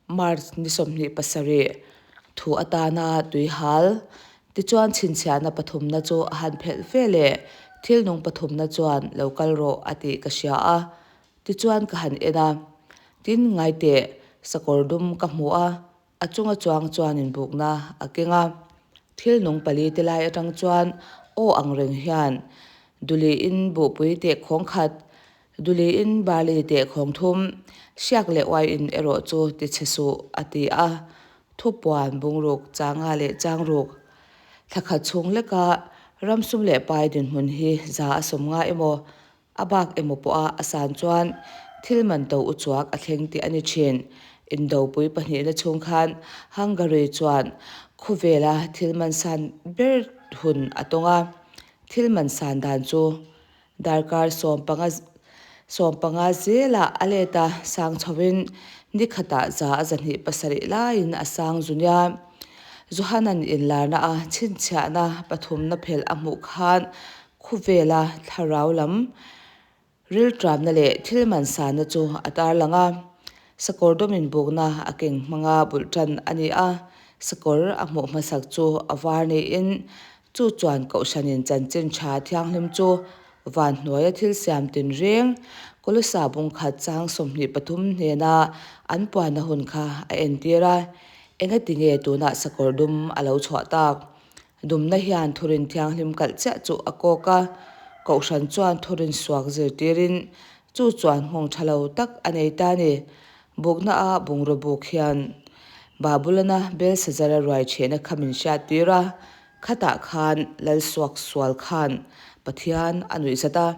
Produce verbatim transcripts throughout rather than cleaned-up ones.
March ni sawmhnih pasarih thu a tana tuihal. Tichuan chhinchhiahna pathumna chu a han phelh ve leh thil nung pathumna chuan lo kal rawh a tih ka hria a. Tichuan ka han en a. Tin ngai teh, sakawr dum ka hmu a, a chunga chuang chuan inbukna a keng a. Thil nung pali te lai atang chuan aw ang reng hian, duli in buhpui teh khawng khat, duli in barley teh khawng thum, siak leh uai in erawh chu tichhe suh a ti a. Thupuan bung ruk chang nga leh chang ruk. Thla khat chhung leka ram sum leh pai dinhmun hi za a sawm nga emaw, a bak emaw pawha a san chuan thil man to uchuak a thleng tih a ni ṭhin. Indopui pahnihna chhung khan Hungary chuan khawvela thil man san ber hun a tawng a. Thil man san dan chu darkar sawmpanga, sawmpanga zela a let a, sang chhovin ni khata za a zahnih pasarih laiin a sang zu nia. Johanan inlarna a chhinchhiahna pathumna phelh a hmuh khan khawvela thlarau lam rilṭamna leh thil man sanna chu a tarlang a. Sakawr dum inbukna a keng hmanga bulh ṭan a ni a. Sakawr a hmuh hmasak chu a var niin, chu chuan Kohhranin chanchin ṭha thianghlim chu vanhnuaia thil siam tin reng Kolosa bung khat chang sawmhnih pathum hnena an puanna hun kha a entir a. Engati nge tunah sakawr dum a lo chhuah tak? Dumna hian thurin thianghlim kalh chiah chu a kawk a, Kohhran chuan thurin suak zir tirin chu chuan nghawng ṭha lo tak a nei ta ni. Bukna a bungraw buk hian Babulona Belsazara ruai ṭhehna kha min hriattir a, khatah khan lal suak sual khan Pathian a nuihzat a.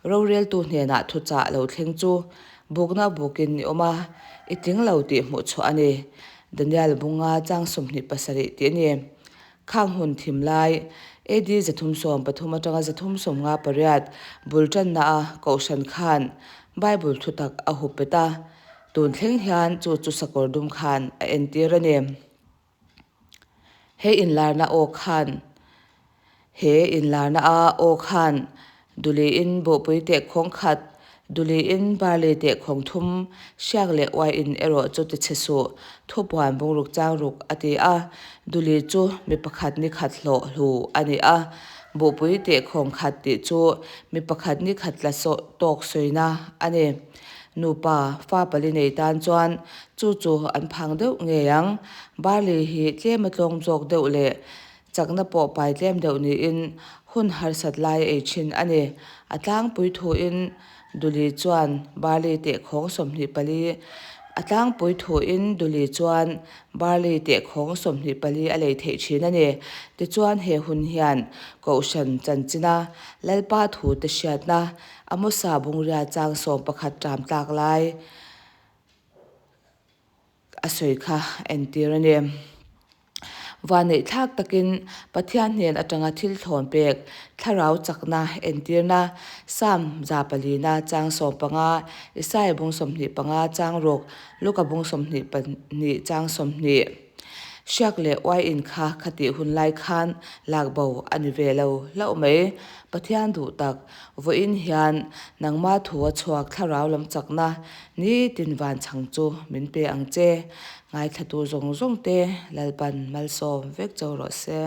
Roreltu hnenah thuchah lo thleng chu bukna bukin ni awm a, i tling lo tih hmuh chhuah a ni. Daniel bung nga chang sawmhnih pasarih tih a ni. Khang hun thim lai, A D zathum sawm pathum aṭanga zathum sawmnga pariat bul ṭanna a Kohhran khan Bible thutak a hup pet a. Tun thleng hian chu chu sakawr dum khan a entir a ni. He inlarna aw khan, he inlarna a aw khan, duli in buhpui teh khawng khat, duli in barley teh khawng thum, siak leh uai in erawh chu tichhe suh, Thupuan bung ruk chang ruk a ti a. Duli chu mi pakhat ni khat hlawh hlu a ni a. Buhpui teh khawng khat tih chu mi pakhat ni khat la saw-, tawk sawina a ni. Nupa fa pali nei tan chuan chu chu an phang deuh ngei ang. Barley hi tlem a tlawm zawk deuh leh chakna pawh pai tlem deuh niin hun harsat lai ei ṭhin a ni. A tlangpui thuin duli chuan barley teh khawng sawmhnih pali, a tlangpui thuin duli chuan barley teh khawng sawmhnih pali a lei theih ṭhin a ni. Tichuan he hun hian Kohhran chanchina Lalpa thu te hriatna Amosa bung riat chang sawm pakhat ṭam tlak lai a sawi kha entir a ni. Vanneihthlak takin Pathian hnen aṭanga thil thlawn pek, thlarau chakna entirna, Sam za palina chang sawm panga, Isai bung sawmhnih panga chang ruk, Luka bung sawmhnih pahnih chang sawmhnih. Siak leh uai in kha khati hun lai khan lak bo a ni ve lo hlauh mai. Pathian duh tak, vawiin hian nangma thu a chhuak thlarau lam chakna nitin van chhang chu min pe ang che. Ngaithlatu zawng zawng te Lalpan malsawm vek cho rawh se.